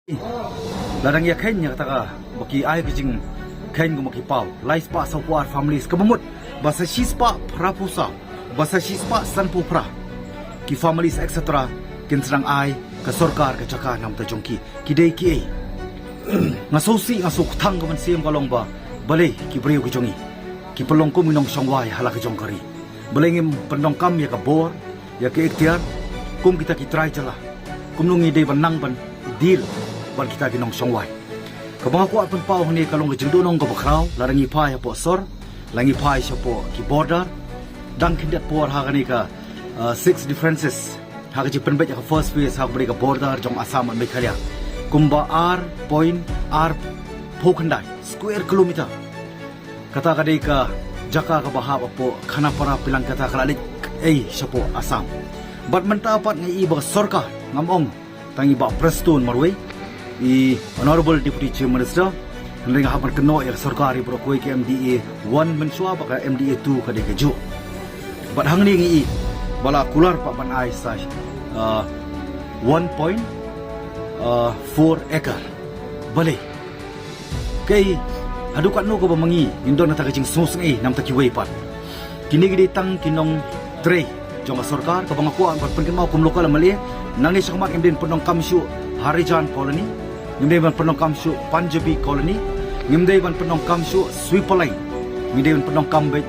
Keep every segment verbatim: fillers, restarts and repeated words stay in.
Lada ngi ïa khein ïa kata ka ba ki ai ka jingkhein kum ki paw lai spah saw phew ar families, kaba mut ba sa shi spah phra phew saw, ba sa shi spah san phew phra ki families et cetera kin sdang ai ka sorkar ka jaka namar ta jong ki. Ki dei ki ei? Nga sngewsih, nga sngewkthang ka mynsiem ka long ba balei ki briew ki jong ngi ki pynlong kum ki nongshong wai ha la ka jong ka ri. Balei ngim pyndonkam ïa ka bor, ïa ka iktiar kum kita ki trai jylla? Kumno ngi dei ban nang ban deal bad kita ki nongshong wai? Kaba nga kwah pynpaw hangne ka long ka jingduhnong kaba khraw, lada ngi phai hapoh sor, lada ngi phai shapoh ki border, dang khyndiat por ha kane ka, uh, six differences, ha ka jingpynbeit ïa ka first phase ha kaba dei ka border jong Assam bad Meghalaya, kumba ar point ar phew khyndai square kilometer. Kata ka dei ka jaka kaba hap hapoh Khanapara, Pilangkata, ka la leit ei shapoh Assam. Bad mynta pat nga i ba ka sorkar, ngam ong tang i Bah Prestone marwei, i Honorable Deputy Chief Minister, hynrei nga hap ban kynnoh ïa ka sorkar i baroh kawei, ka M D A one mynshuwa bad ka M D A two ka dei kajuh. Bad hangne ngi i ba la kular pat ban ai sa, uh, one point four acre. Balei? Kaei, haduh katno kaba ma ngi ngin don kata ka jingsngewsynei namar ta kiwei pat? Kine ki dei tang ki nongtrei jong ka sorkar, kaba nga kwah ban pynkynmaw kum local M L A. Nangne shakhmat ngim dei ban pyndonkam shuh Harijan Colony, ngim dei ban pyndonkam shuh Punjabi Colony, ngim dei ban pyndonkam shuh Sweeper Line. Ngi dei ban pyndonkam beit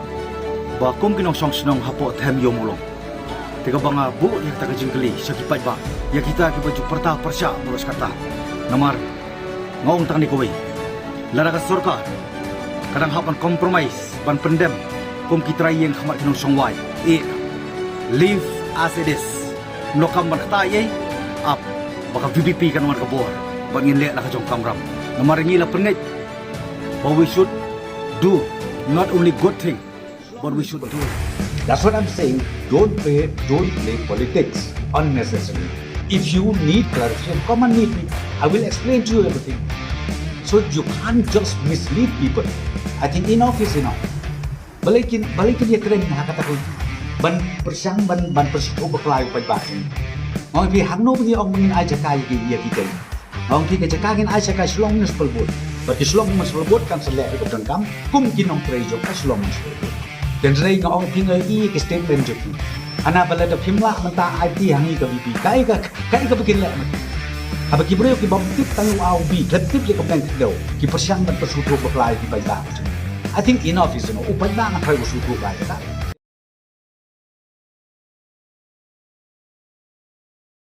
ba kum ki nongshong shnong hapoh Them Ïew Mawlong. Te kaba nga buh ïa kata ka jingkylli sha ki paidbah, ïa kita kiba ju pyrta pyrshah baroh shi katta. Namar nga ong tang ne kawei, lada ka sorkar ka dang hap ban compromise ban pyndem kum ki trai ïing khmat ki nongshong wai, eh, leave as it is. Mlokam ban kata ei, ap ba ka V P P kan wan ka bor bad ngin leh la ka jong kamram. Namar ngi la pynngeit ba we should do not only good thing, but we should do. That's what I'm saying. Don't play, don't play politics unnecessarily. If you need clarification, come and meet me. I will explain to you everything. So you can't just mislead people. I think enough is enough. Balei kin, balei kin ïa kren ha kata ka ban pyrshang, ban, ban pyrshang bakla ïa u paidbah. Nga ong ïa phi, hangno ba ngi ong ba ngin ai jaka ïa ki, ïa ki kali? Nga ong ïa phi, ka jaka ngin ai sha ka Shillong Municipal Board. Bad ka Shillong Municipal Board kan sa leh ïa ka donkam kum ki nongtrei jong ka Shillong Municipal Board. Hynrei nga ong ïa phi, nga i ki statement jong ki. Hana ba lada phim lah mynta ai ti ha ngi ka V P P, kaei ka, kaei kaba kin leh mynta? Haba ki briew ki bym tip tang ïa u A u B, ki tip ïa ka bank, ki pyrshang ban pyrshang bakla ïa ki paidbah. I think enough is enough. U paidbah nga tharai u sngewthuh ba ïa kata.